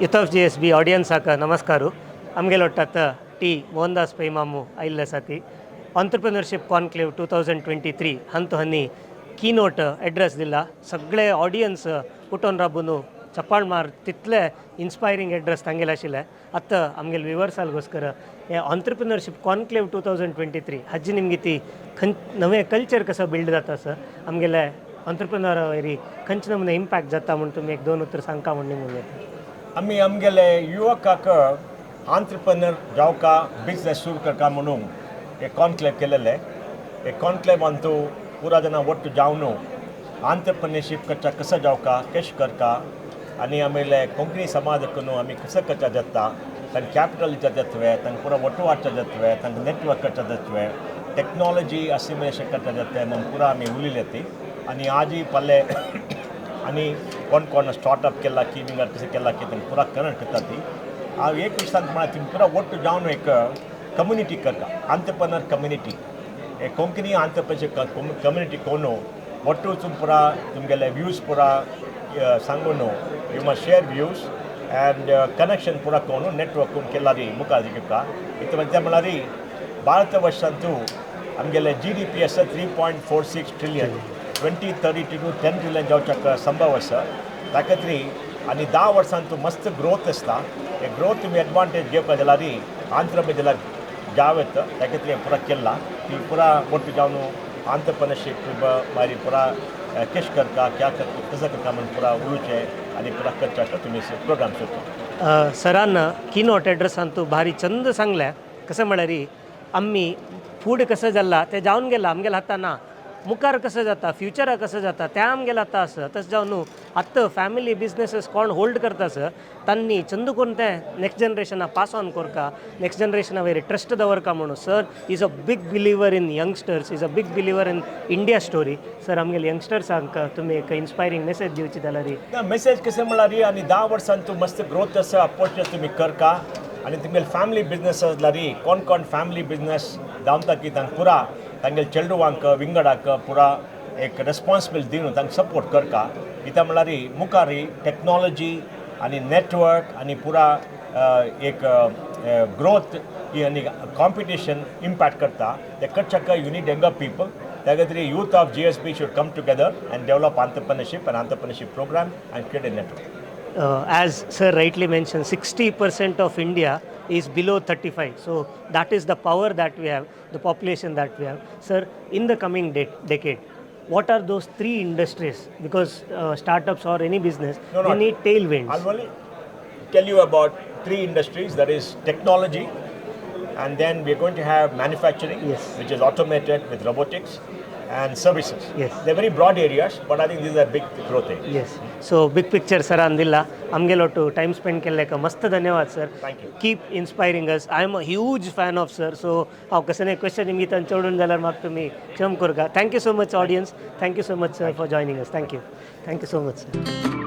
Youth of GSB ऑडियन्साक नमस्कार. आमगेलो ಒಟ್ಟಾತ T Mohandas pi ಮಾಮು ಆಯಿಲ್ಲೆ ಸಾತಿ Entrepreneurship Conclave 2023 ಹಂತ ಹನ್ನಿ ಕೀನೋಟ್ ಎಡ್ರೆಸ್ ದಿಲ್ಲ. सगळे ऑडियन्स उठोन राबून चप्पाळ मार तितले इन्स्पायरींग एड्रेस तांगेले आशिल्ले. आतां आमगेले विवर्सालगोस्कर हे Entrepreneurship Conclave 2023 हाजी निमगी ती खंय नवें कल्चर कसो बिल्ड जाता सर, आमगेले ऑन्टरप्रिनर वयरी खंयचे नमुने इम्पॅक्ट जाता म्हूण तुमी एक दोन उतर सांगका म्हूण निमून येता. आमी आमगेले युवकाक आंत्रप्रनर जावका, बिजनेस सुरू करका म्हणून एक कॉन्क्लेव केलेले. हे कॉन्क्लेवांतू पुरा जाणां ಒಟ್ಟು जावन आंत्रप्रनरशीप करच्या कसं जावका, कशें करका आनी आमगेले कोंकणी समाजाकून आमी कसं करच्या जाता, तांकां कॅपिटल जातवे, तांकां पुरा ಒಟ್ಟು वाडच्या जातवे, तांकां नेटवर्क करच्या जातवे, टेक्नॉलॉजी असिमिलेशन करच्या जातवे म्हणून पुरा आमी उलयले ती. आनी आजी पल्ले आनी कोण कोण स्टार्टअप केला की विंगड कसं केला की तांकां पुरा कनेक्ट करता ती. हांव एक विश सांगता म्हळ्यार तुमी पुरा ಒಟ್ಟು जावन एक कम्युनिटी करता, आंत्रप्रनर कम्युनिटी, एक कोंकणी आंत्रप्रनरशीप कम्युनिटी. कोण ಒಟ್ಟು तुम पुरा तुमगेले व्यूज पुरा सांगून, you must share views and connection पुरा कोण नेटवर्क कोण केला मुखार दिका. इतू म्हळ्यार ಭಾರತ ವರ್ಷಂತೂ आमगेले जीडीपी आसा 3.46 trillion, 2032 10 trillion जावच्याक संभव आसा. ताका खातीर आनी 10 वर्सांतू मस्त ग्रोथ आसता. हे ग्रोथ तुमी एडवांटेज घेवपाक जाल्यार आंत्रप्रेनर जाल्यार जाव येता. ताका खातीर पुरा केला ती पुरा ಒಟ್ಟು जावन आंत्रप्रनरशीप मागीर पुरा कशें करता, क्या करता, कसं करता म्हूण पुरा उलोवचें आनी पुरा करच्याक तुमी प्रोग्राम करता. सरान किनोट एड्रेसांतू भारी चंद सांगलें. कसं म्हळ्यार आमी फुडें कसं जाला तें जावन गेलां, आमगेल्या हातान ना. मुखार कसं जाता, फ्युचरा कसं जाता तें आमगेल्या हाता आसा. तशें जावन न्हू आतां फॅमिली बिजनेसीस कोण होल्ड करता सर, तांणी चंद करून तें नेक्स्ट जनरेशना पास ऑन करका, नेक्स्ट जनरेशना वयर ट्रस्ट दवरका म्हणून. Sir is a big believer in youngsters, is a big believer in India story. Sir, आमगेले यंगस्टर्सांक तुमी एक इन्स्पायरींग मेसेज दिवची जाल्यार? ना, मेसेज कशें म्हळ्यार आनी 10 वर्सां तूं मस्त ग्रोथ आसा, अपोर्चुनिटी तुमी करका आनी तुमगेले फॅमिली बिजनेस आसल्यार कोण कोण फॅमिली बिजनेस धांवता की तांकां पुरा तांगेले चेडवांक विंगडाक पुरा एक रेस्पॉन्सिबिलिटी दिवन तांकां सपोर्ट करका. कित्याक म्हळ्यार मुखार टॅक्नॉलॉजी आनी नेटवर्क आनी पुरा एक ग्रोथ आनी कॉम्पिटिशन इम्पॅक्ट करता. ते करच्याक you need younger people. त्या खातीर youth of GSB should come together and develop entrepreneurship and entrepreneurship program and create a network. As sir rightly mentioned, 60% of India is below 35. So that is the power that we have, the population that we have. Sir, in the coming decade, what are those three industries? Because startups or any business, No, they no. need tailwinds. I'll only tell you about three industries, that is technology, and then we're going to have manufacturing, which is automated with robotics, and services. They're very broad areas, but I think these are big growth areas. Yes. So big picture sir ಅಂದಿಲ್ಲ. ಆಮ್ಗೆಲೊಟ್ಟು time spend केल्लेक मस्त धन्यवाद sir. Thank you. Keep inspiring us. I am a huge fan of sir, so हांव कसले question निमित्तान चडून जाल्यार म्हाका तुमी क्षम करका. Thank you so much, audience. Thank you so much, sir, for joining us. Thank you, thank you so much, sir.